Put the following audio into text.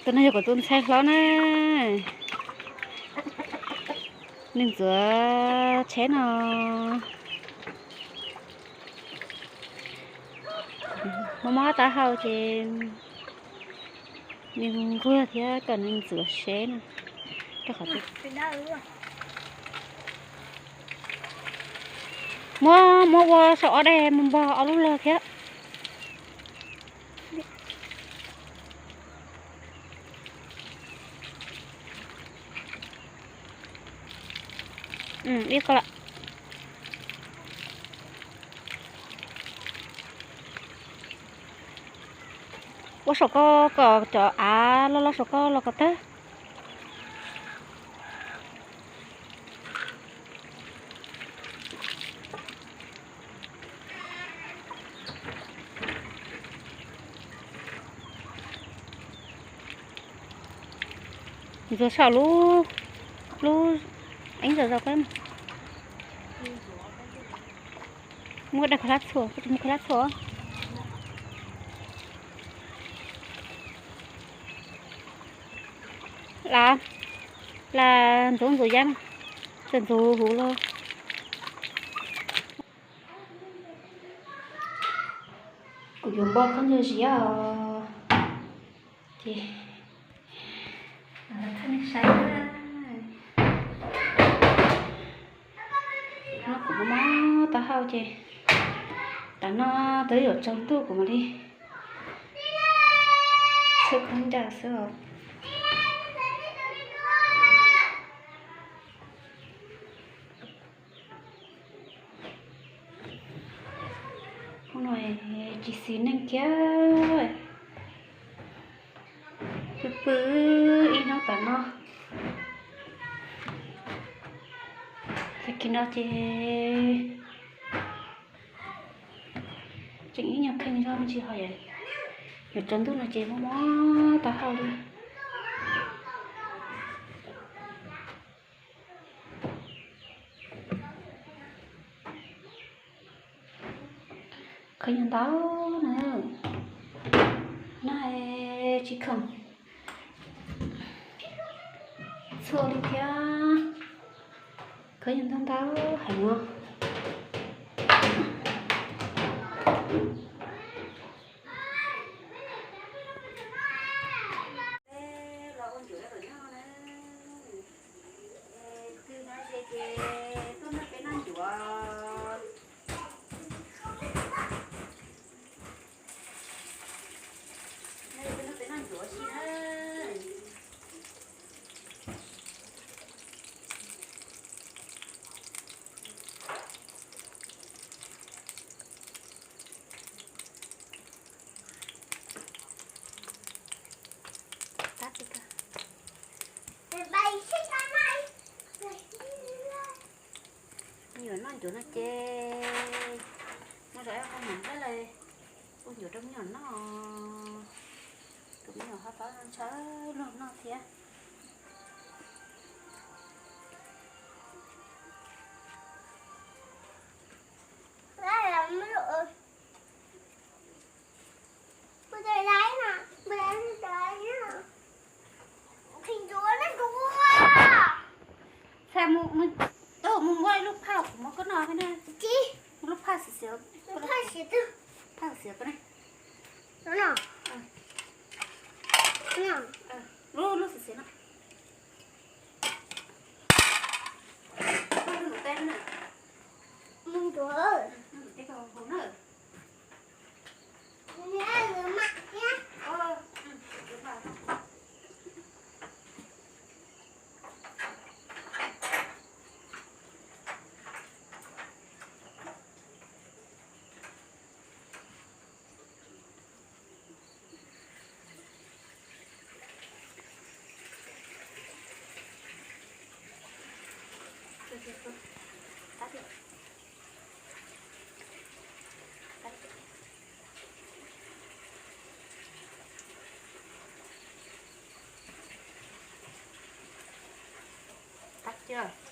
No yog kuv tus ntxhais hlob na, nws ntxuav tsheb no. Mob mob taub hau ces nws nquag thiab kom nws ntxuav tsheb no. Muab, muab ua saum ob daim mus npog ob lub log thiab. Ib ko lawm. Ua saum ko kom cov av los los saum ko los kom tag. Ntxuav saum lub, lub eeb zom zaws peb. Muab daim khaub hlab txhuam, koj tsis muab khaub hlab txhuam. Las, las ntxuav ntxuav yam, txawm ntxuav huv los. Kuv yuav npog khaub ncaws ziab os. Ces thaj neeg saib na. Hnub kuv mob mob taub hau ces tam no twb yuav tsaus ntuj kuv mam li txhawb khaub ncaws xwb os. Hnub no tsis xis neej kiag, pw pw ib hnub tom no. Tag kis no ces tseem ib nyuag kheej zog me ntsis ho yuav tsaus ntuj no ces mob mob taub hau li. Khawb nyiaj ntau na, nag tsis khoom txhua li thiab. Khawb nyiaj ntau ntau heev os. Los ua ncuav rau tom no na. Twg no ces tuaj nrog peb noj ncuav. Tuaj nrog peb noj ncuav si na. Me nyuam noj ncuav no ces muaj zog ib qho mam nqaij los ua ncuav rau me nyuam noj. Tus me nyuam ho paub ntshaw luag noj thiab. Txhais mus, mus, mus muab ib lub phaj kuv muab koj noj thiab na. Mus lub phaj xiav xiav, phaj xiav ko ne. Lub, lub xiav xiav no. Noj ntuj teb na. Noj ntuj teb koj hau na. Tag chưa?